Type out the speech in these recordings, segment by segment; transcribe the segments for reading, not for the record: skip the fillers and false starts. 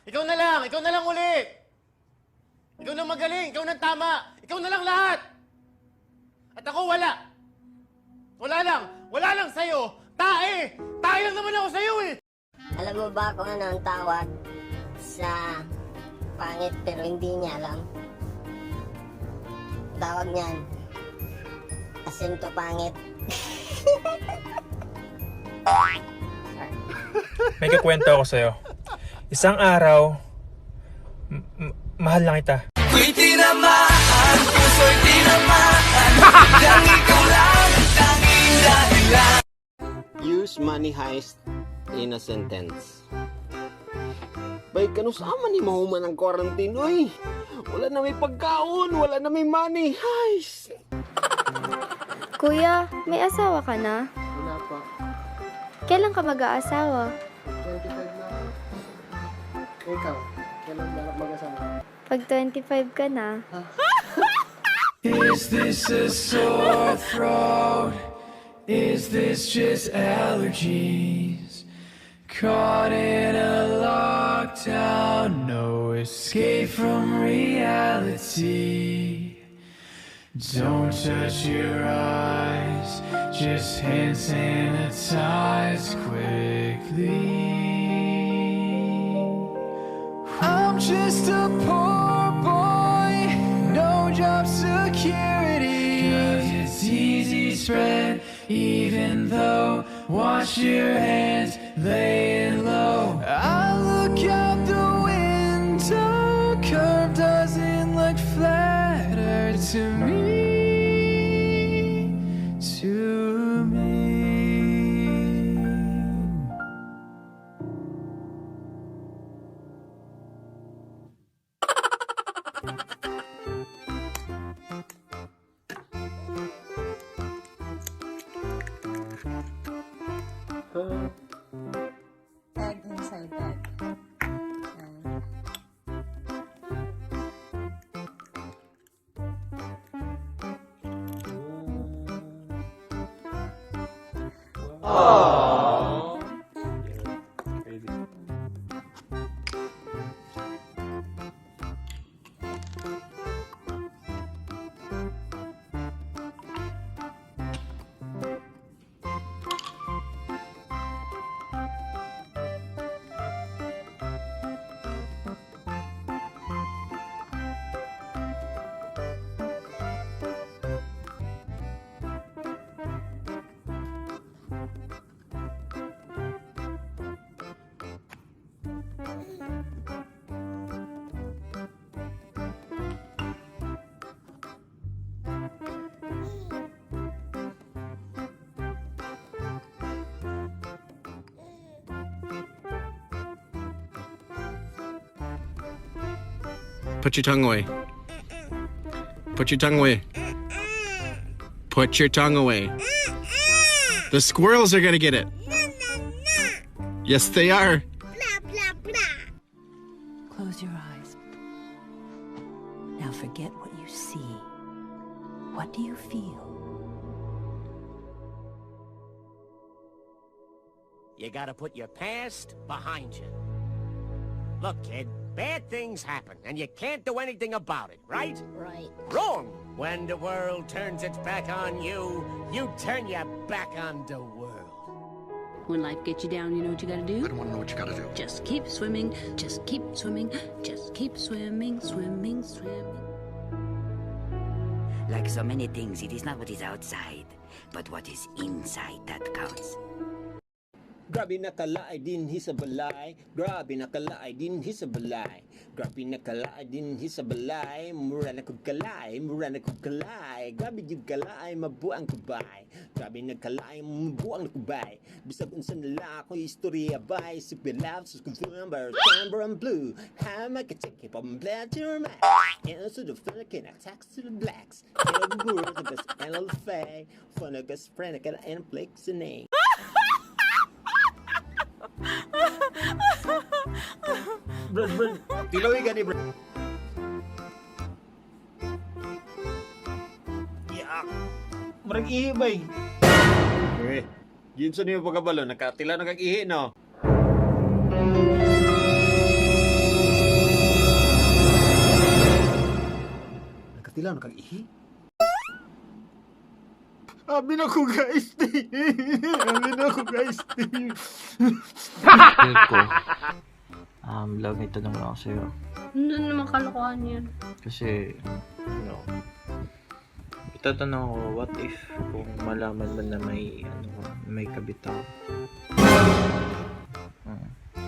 Ikaw na lang! Ikaw na lang uli! Ikaw na magaling! Ikaw na tama! Ikaw na lang lahat! At ako wala! Wala lang! Wala lang sa'yo! Tae! Tae lang naman ako sa'yo eh! Alam mo ba kung ano ang tawag sa pangit pero hindi niya alam? Tawag niyan, asento pangit. May kakwento ako sa'yo. Isang araw, mahal lang kita. Ako'y tinamaan, puso'y tinamaan. Biglang ikaw lang ang tanging dahilan. Use "money heist" in a sentence. Bay, kanus-a man ni mahuman ang quarantine, oy? Wala na may pagkaon, wala na may money heist. Kuya, may asawa ka na? Wala pa. Kailan ka mag-aasawa? 25 na ako. Ikaw, kailan balak mag-asawa? Pag 25 ka na. Is this a sore throat? Is this just allergies? Caught in a lockdown, no escape from reality. Don't touch your eyes, just hand sanitize quickly. I'm just a poor boy, no job security. 'Cause it's easy spread, even though wash your hands, laying low. I look out the window, curve doesn't look flatter to me, to me. Tag inside tag. Put your tongue away. Put your tongue away. Put your tongue away. The squirrels are gonna get it. Yes, they are. Close your eyes. Now forget what you see. What do you feel? You gotta put your past behind you. Look, kid, bad things happen, and you can't do anything about it, right? Right. Wrong! When the world turns its back on you, you turn your back on the world. When life gets you down, you know what you gotta do? I don't want to know what you gotta do. Just keep swimming, just keep swimming, just keep swimming, swimming, swimming. Like so many things, it is not what is outside, but what is inside that counts. Grabe na kalaay dinhi sa balay. Grabe na kalaay dinhi sa balay. Grabe na kalaay dinhi sa balay. Mura na kog kalaay, mura na kog kalaay. Grabe jud kalaay, mabuang kubay. Grabe na kalaay, mabuang na kubay. Bisag unsa nila ako istorya bay. Super love, so number, amber and blue. How am I can take it from black to my and to the flick and attacks to the blacks. And the world the best and the fag. Fun best friend I got and flicks and name. Bro, bro, tiloy gani, bro. Yak. Marag ihi bay. Eh, yun sa niyo pagkabalo, nakatila na kag ihi, no? Nakatilaw na kag ihi? Abi na ko, guys. Abi na ko, guys. Feel ko, love, may tanong lang ako sa'yo. Ano naman kalokohan yun? Kasi, itatanong ko, what if kung malaman mo na may, ano, may kabit ako?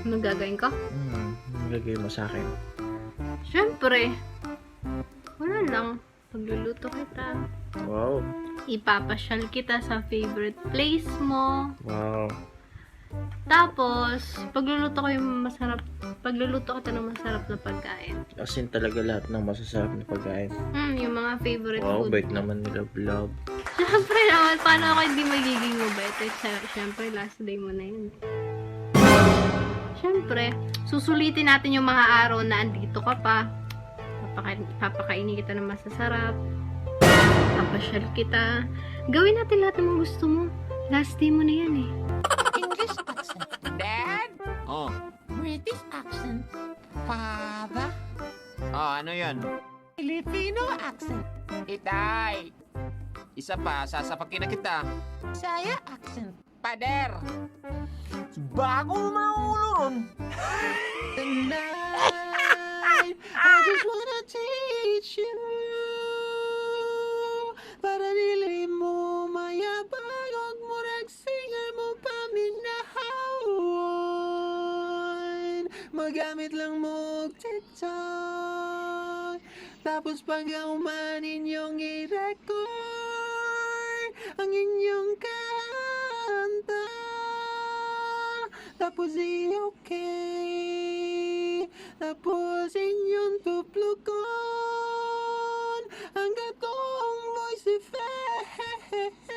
Ano gagawin ko? Ano gagawin mo sa akin? Siyempre, wala lang. Pagluluto kita. Wow. Ipapasyal kita sa favorite place mo. Wow. Tapos, pagluluto ko yung masarap, pagluluto kita ng masarap na pagkain. As in talaga lahat ng masasarap na pagkain. Yung mga favorite Wow, food. bait naman ni Love Love. Siyempre naman, paano ako hindi magiging mabait? Eh, siyempre, last day mo na yun. Siyempre, susulitin natin yung mga araw na andito ka pa. Papakainin kita ng masasarap. Papasyal kita. Gawin natin lahat ng mga gusto mo. Last day mo na yan eh. English accent. Dad? Oh. British accent. Father? Oh, ano 'yon? Filipino accent. Itay. Isa pa, sasapakin na kita. Saya accent. Pader. Bago mo man ang ulo ron. Tonight, I just wanna teach you para dili mo mayabang og murag singer mo paminahon. Magamit lang mo og TikTok, tapos pag human inyong i-record ang inyong kanta, tapos i-okay, tapos inyong tuplukon ang katong voice effects.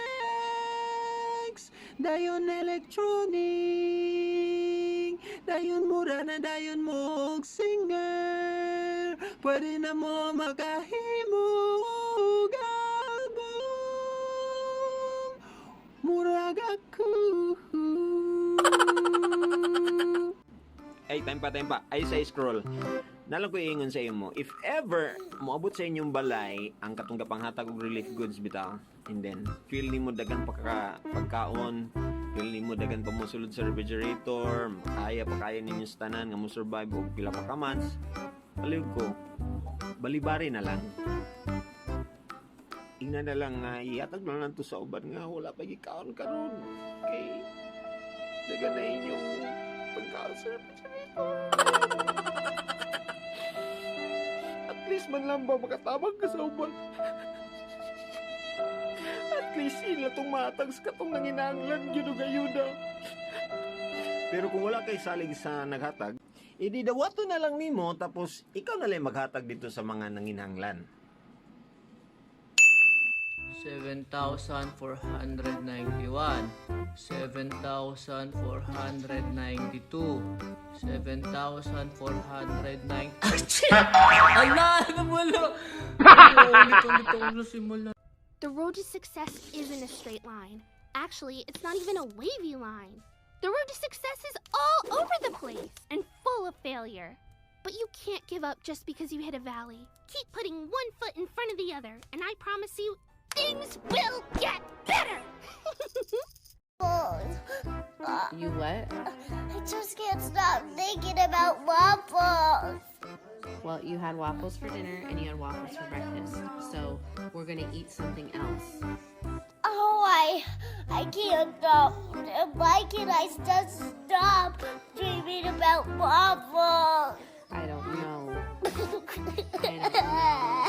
Dayon electronic, dayon mura na dayon mo og singer. Pwede na mo makahimo og album. Murag ako. Ay, time pa, time pa. Ay, sa scroll. Nalang ko iingon sa imo. If ever moabot sa inyong balay ang katong gapanghatag og relief goods bitaw, and then feel nimo dagan pa ka pagkaon, feel nimo dagan pa mo sulod sa refrigerator, kaya pa kaya ninyo sa tanan nga mo survive og pila pa ka months, palihog ko, balibari na lang. Ingna na lang nga ihatag na lang to sa uban nga wala pa gikaon karon. Kay dagan na inyong pagkaon sa refrigerator. At least man lang ba makatabang ka sa uban. At least sila tong matag sa katong nanginanglan gyud og ayuda. Pero kung wala kay salig sa naghatag, idi dawato na lang nimo, tapos ikaw na lang maghatag dito sa mga nanginahanglan. 7,491, 7,492, 7,490. Ala! Nawala! Ulit-ulit ako sa simula. The road to success isn't a straight line. Actually, it's not even a wavy line. The road to success is all over the place and full of failure. But you can't give up just because you hit a valley. Keep putting one foot in front of the other, and I promise you, things will get better! You what? I just can't stop thinking about waffles. Well, you had waffles for dinner and you had waffles for breakfast. So we're gonna eat something else. Oh, I can't stop. Why can't I just stop dreaming about waffles? I don't know. I don't know.